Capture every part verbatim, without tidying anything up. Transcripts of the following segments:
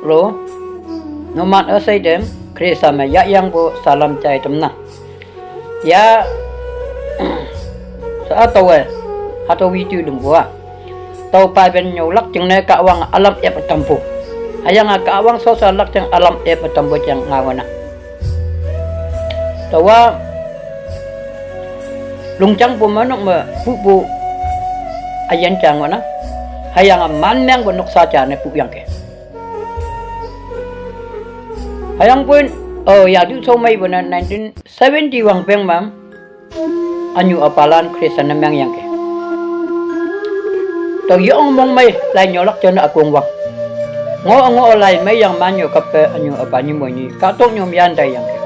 Lo, numan asai dem, Krista me ya yang bo salam chai tem na. Ya, sa atawe, hato witu dum bo. Tau pai ben nyau lak ching ne ka wang alam ep tampo. Hayang a ka wang so sa lak ching alam ep tampo chang ngawana. Tawa lungchang bo manok ma pu bo ayan chang wana. Hayang a man meng bo nok sa cha ne pu yang ke. Hayang pun, oh, ya du so mai bo na nineteen seventy wang peng mam. Anyu apalan Krista na meng yang ke. Tau yong mong mai lai nyolak chana akung wang. Ngo ngo lai mai yang man yo kape anyu apa ni mo ni ka tong nyom yan dai yang ke.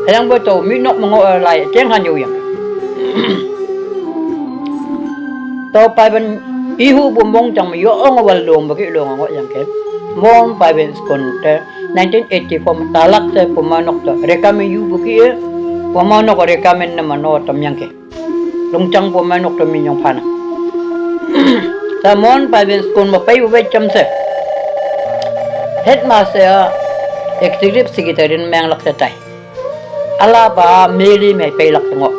Hayang bo tau mi nok mo ngo lai cheng han yo yang. Tau pai ben ihu bo mong chang yo ong wal long ba ki long ngo yang ke. Mong pai ben skon te nineteen eighty-four ma talak se puma nok to rekamen yu bo ki e. Puma nok rekamen na mano tam yang ke. Lungchang bo manok to min yong phana. Sa mon pai ben skon ma pai bo bai cham se. Headmaster a executive secretary meng lak se tai. Ala ba meli me pai lak se ngo.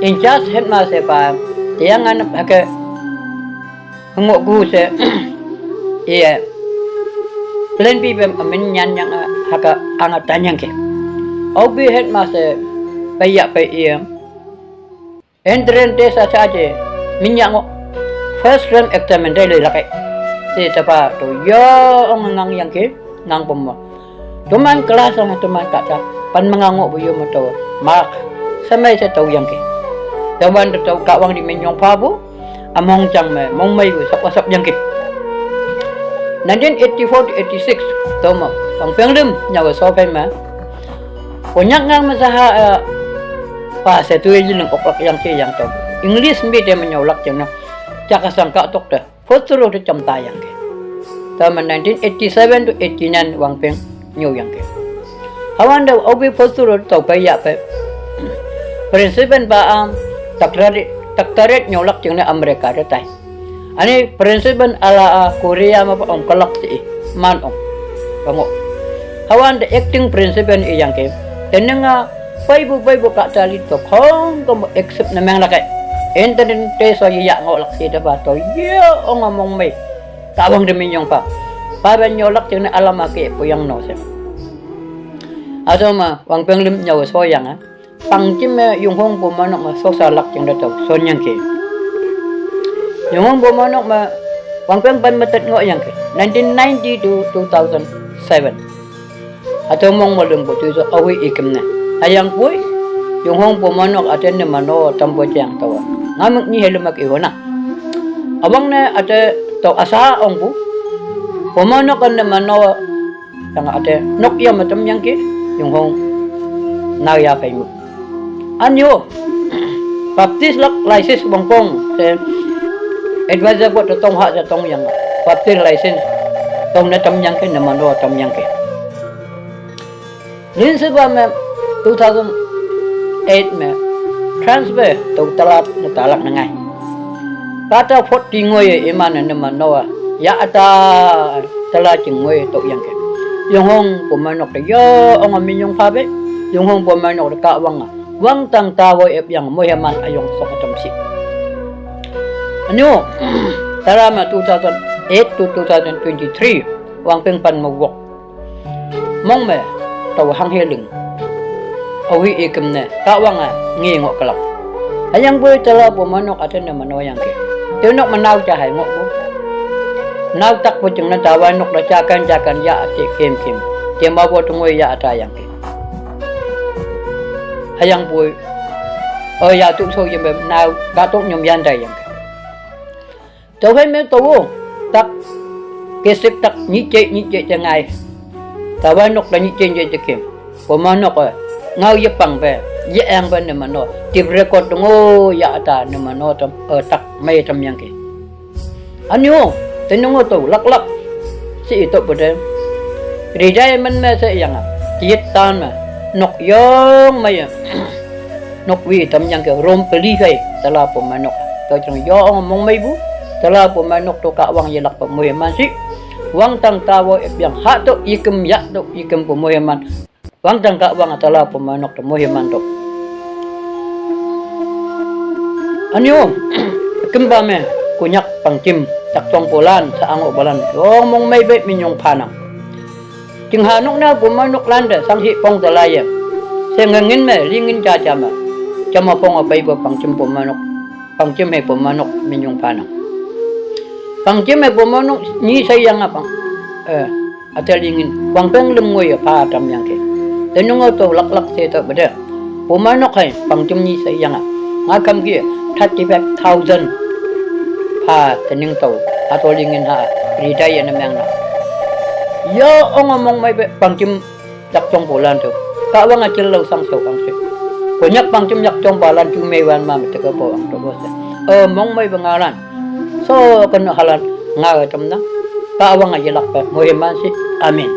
In charge headmaster ba tiang an hake ngo gu se. Iya. Plan bi bem amin nyan yang haka anga tanyang ke. Obi headmaster pai ya pai iya. Entrance test a cha je min ya ngo. First term exam dai le lakai. Se tapa to yo ong ngang yang ke ngang pom mo. Tuman class ong tuman ka cha pan manga ngo bu yo mo to mark. Samai se to yang ke. Tuman to ka wang di min yong pha bu. Among chang me mong mai bu sap sap yang ke. Nineteen eighty-four to eighty-six to mo. Pang peng lim nyawa so pai ma. Konyak ngang masaha pa se tu yi nang oklak yang ke yang to. English mi te menyau lak jeng na. Chaka sang ka tok te. First row te cham ta yang ke. Ta ma nineteen eighty-seven to eighty-nine wang peng nyau yang ke. Hawan da obi first row to pa ya pe. Principal ba am taktaret taktaret nyau lak jeng na America te tai. Ani principal ala a Korea ma pa ong kalak si man ong. Pango. Hawan the acting principal i yang ke. Tenenga pai bu pai bu ka tali to khong ko mo accept na meng lakai. Enten te so ya ngo lak si da ba to ye ong among mai. Ka wang de min yong pa. Pa ben nyau lak jeng na alama ke pu yang no se. Aso ma wang peng lim nyau so yang a. Pang chim me yung hong bo manok ma so sa lak jeng da tau son yang ke. Yung hong bo manok ma wang peng ban ma tat ngo yang ke. Nineteen ninety to two thousand seven. Ato mong mo lung bo tu so awi ikim ne. Ayang pui yung hong bo manok ate ne mano tam bo jeng tau. Ngamik ni helum ak iho na. Abang ne ate tau asa ong bu. Bo manok ne mano Yang ate nok ya matam yang ke yung hong nau ya pai mu. Anyo Baptist lak license bongkong se advisor bo to tong ha se tong yang Baptist license tong na tam yang ke na mano tam yang ke. Lin se ba me two thousand eight me transfer to talat na talak na ngai. Kata forty ngoi iman na mano ya ata tala ching ngoi to yang ke. Yung hong pu manok te yo ong a min yung pha be. Yung hong pu manok te ka wang a. Wang tang ta wo ep yang mo ya man ayong sok atam si. Anyo tara ma two thousand eight to two thousand twenty-three wang peng pan mo wok. Mong me tau hang he ling. Awi ikim ne ka wang a ngi ngo kalak. Ayang bui tala pu manok ate ne mano yang ke. Te nok manau cha hai ngo bu. Nau tak pu ching na tawa nok da cha kan cha kan ya ate kim kim. Te ma bo tu ngoi ya ata yang ke. Hayang bui. O ya tu so yem nau ka tok nyom yan dai yang ke. Tau hai me tau tak kesek tak nyi che nyi che che ngai. Tawa nok da nyi che nyi che kim. Ko manok ngau ye pang be ye ang be ne mano. Tip record ngo ya ata ne mano tam tak mai tam yang ke. Anyo tenung tau lak lak si itu pede. Rijai men me se yang a tiet tan me nok yong mai. Nok wi tam yang ke rom peli kai tala pu manok. To chang yong mong mai bu tala pu manok to ka wang ye lak pa mui man si. Wangtang tawo epyang hahtok ikem yahtok ikem pu mohiman. Wangtang Kahwang atala pu manok to mohiman to. Anyo, kempa me, Konyak pangcim, yaktong pulan, sa ango balan, yong mongmei be minyong panang. Cinghanok na pu manok lante, sangsi pong telaye. Sengengin me, lingin caca me. Cama pong apai be pangcim pu manok. Pangcim he pu manok minyong panang. Pangcim he pu manok nyi sayang apang. Eh, ate lingin. Wangpeng lem ngoi apa atam yang ke. Tenung auto lak-lak se to bede. Pu manok hai pangcim nyi sayang a. Ngakam ki thirty five thousand. Pa tening to. Ato lingin ha. Ridai ane meng na. Ya ong among mai be pangcim yaktong pulan to. Kahwang acil lo sang so kang se. Konyak pangcim yaktong pulan tu mei wan ma mete ke po ang to bo se. Eh, mongmei bengalan. So kena halan nga tem na. Kahwang ajelak pe mohiman si. Amin.